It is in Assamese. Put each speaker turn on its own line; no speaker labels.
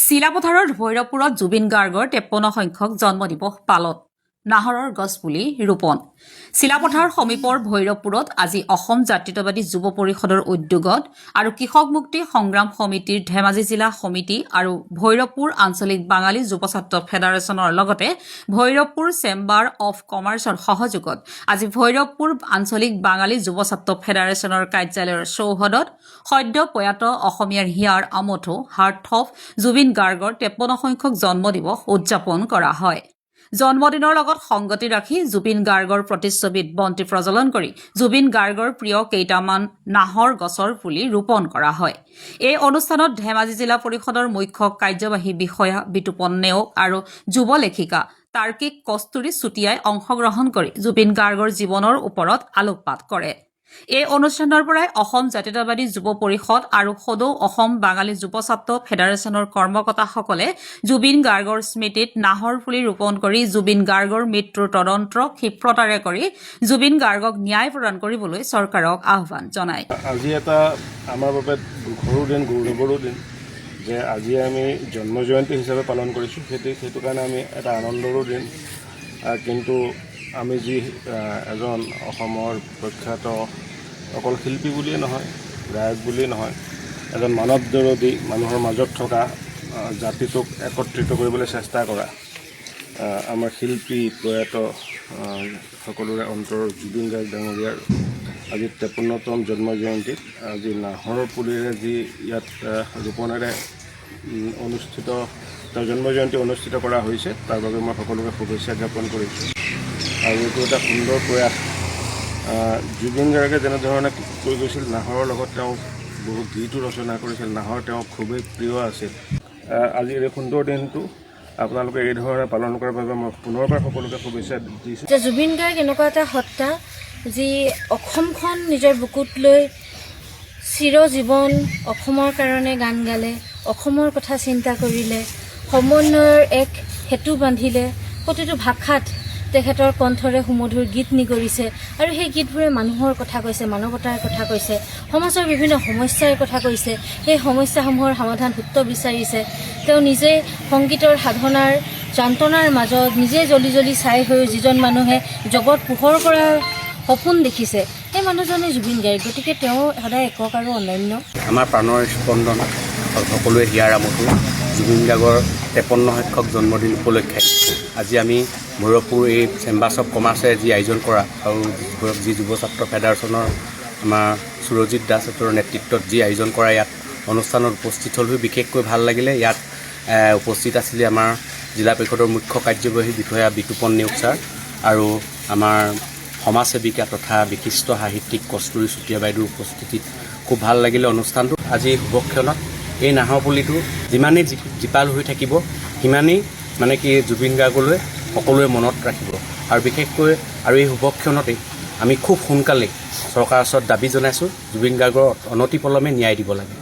চিলাপথাৰৰ ভৈৰৱপুৰত জুবিন গাৰ্গৰ 53 সংখ্যক জন্মদিৱস পালন, নাহৰৰ গছপুলি ৰোপণ। চিলাপথাৰ সমীপৰ ভৈৰৱপুৰত আজি অসম জাতীয়তাবাদী যুৱ পৰিষদৰ উদ্যোগত আৰু কৃষক মুক্তি সংগ্ৰাম সমিতিৰ ধেমাজি জিলা সমিতি আৰু ভৈৰৱপুৰ আঞ্চলিক বাঙালী যুৱ ছাত্ৰ ফেডাৰেশ্যনৰ লগতে ভৈৰৱপুৰ চেম্বাৰ অফ কমাৰ্চৰ সহযোগত আজি ভৈৰৱপুৰ আঞ্চলিক বাঙালী যুৱ ছাত্ৰ ফেডাৰেশ্যনৰ কাৰ্যালয়ৰ চৌহদত সদ্য প্ৰয়াত অসমীয়াৰ হিয়াৰ আমঠু, হাৰ্ট অফ জুবিন গাৰ্গৰ 53 সংখ্যক জন্মদিৱস উদযাপন কৰা হয়। জন্মদিনৰ লগত সংগতি ৰাখি জুবিন গাৰ্গৰ প্ৰতিচ্ছবিত বন্তি প্ৰজ্বলন কৰি জুবিন গাৰ্গৰ প্ৰিয় কেইটামান নাহৰ গছৰ পুলি ৰোপণ কৰা হয়। এই অনুষ্ঠানত ধেমাজি জিলা পৰিষদৰ মুখ্য কাৰ্যবাহী বিষয়া বিতুপন নেওগ আৰু যুৱ লেখিকা তাৰ্কিক কস্তুৰী চুতীয়াই অংশগ্ৰহণ কৰি জুবিন গাৰ্গৰ জীৱনৰ ওপৰত আলোকপাত কৰে। এই অনুষ্ঠানৰ পৰাই অসম জাতীয়তাবাদী যুৱ পৰিষদ আৰু সদৌ অসম বাঙালী যুৱ ছাত্ৰ ফেডাৰেশ্যনৰ কৰ্মকৰ্তাসকলে জুবিন গাৰ্গৰ স্মৃতিত নাহৰ পুলি ৰোপণ কৰি জুবিন গাৰ্গৰ মৃত্যুৰ তদন্ত ক্ষিপ্ৰতাৰে কৰি জুবিন গাৰ্গক ন্যায় প্ৰদান কৰিবলৈ চৰকাৰক আহ্বান জনায়।
আজি এটা আমাৰ বাবে দুখৰো দিন, গৌৰৱৰো দিন যে আজি আমি জন্ম জয়ন্তী হিচাপে পালন কৰিছোঁ। সেইটো কাৰণে আমি এটা আনন্দৰো দিন। কিন্তু আমি যি এজন অসমৰ প্ৰখ্যাত অকল শিল্পী বুলিয়ে নহয়, গায়ক বুলিয়ে নহয়, এজন মানৱ দৰদী, মানুহৰ মাজত থকা, জাতিটোক একত্ৰিত কৰিবলৈ চেষ্টা কৰা আমাৰ শিল্পী প্ৰয়াত সকলোৰে অন্তৰৰ জুবিন গাৰ্গ ডাঙৰীয়াৰ আজি 53তম জন্ম জয়ন্তীত আজি নাহৰৰ পুলিৰে যি ইয়াত ৰোপণেৰে অনুষ্ঠিত তেওঁৰ জন্ম জয়ন্তী অনুষ্ঠিত কৰা হৈছে, তাৰ বাবে মই সকলোকে শুভেচ্ছা জ্ঞাপন কৰিছোঁ। আৰু এইটো এটা সুন্দৰ প্ৰয়াস। জুবিন গাৰ্গে যেনেধৰণে কৈ গৈছিল, নাহৰৰ লগত তেওঁ বহু গীতো ৰচনা কৰিছিল। নাহৰ তেওঁ খুবেই প্ৰিয় আছিল। আজিৰ এই সুন্দৰ দিনটো আপোনালোকে এই ধৰণে পালন কৰাৰ বাবে মই পুনৰবাৰ সকলোকে শুভেচ্ছা দিছোঁ।
যে জুবিন গাৰ্গ এনেকুৱা এটা সত্তা যি অসমখন নিজৰ বুকুত লৈ চিৰজীৱন অসমৰ কাৰণে গান গালে, অসমৰ কথা চিন্তা কৰিলে, সমন্বয়ৰ এক সেতু বান্ধিলে। প্ৰতিটো ভাষাত তেখেতৰ কণ্ঠৰে সুমধুৰ গীত নিগৰিছে আৰু সেই গীতবোৰে মানুহৰ কথা কৈছে, মানৱতাৰ কথা কৈছে, সমাজৰ বিভিন্ন সমস্যাৰ কথা কৈছে, সেই সমস্যাসমূহৰ সমাধান সূত্ৰ বিচাৰিছে। তেওঁ নিজে সংগীতৰ সাধনাৰ যন্ত্ৰণাৰ মাজত নিজে জ্বলি জ্বলি ছাই হৈ যিজন মানুহে জগত পোহৰ কৰাৰ সপোন দেখিছে, সেই মানুহজনে জুবিন গাৰ্গ। গতিকে তেওঁ সদায় একক আৰু অনন্য।
আমাৰ প্ৰাণৰ স্পন্দন, সকলোৰে হিয়াৰ আমঠু জুবিন গাৰ্গৰ 53 সংখ্যক জন্মদিন উপলক্ষে আজি আমি ভৈৰৱপুৰ এই চেম্বাৰ্ছ অফ কমাৰ্চে যি আয়োজন কৰা আৰু যি যুৱ ছাত্ৰ ফেডাৰেশ্যনৰ আমাৰ সুৰজিৎ দাসহঁতৰ নেতৃত্বত যি আয়োজন কৰা ইয়াত অনুষ্ঠানত উপস্থিত হ'লোহি। বিশেষকৈ ভাল লাগিলে। ইয়াত উপস্থিত আছিলে আমাৰ জিলা পৰিষদৰ মুখ্য কাৰ্যবাহী বিষয়া বিতুপন নেওগ ছাৰ আৰু আমাৰ সমাজসেৱিকা তথা বিশিষ্ট সাহিত্যিক কস্তুৰী চুতীয়া বাইদেউৰ উপস্থিতিত খুব ভাল লাগিলে অনুষ্ঠানটো। আজি এই শুভক্ষণত এই নাহৰ পুলিটো যিমানেই জীপাল হৈ থাকিব, সিমানেই মানে কি জুবিন গাৰ্গলৈ সকলোৱে মনত ৰাখিব। আৰু বিশেষকৈ আৰু এই শুভক্ষণতেই আমি খুব সোনকালেই চৰকাৰৰ ওচৰত দাবী জনাইছোঁ, জুবিন গাৰ্গৰ অনতিপলমে ন্যায় দিব লাগে।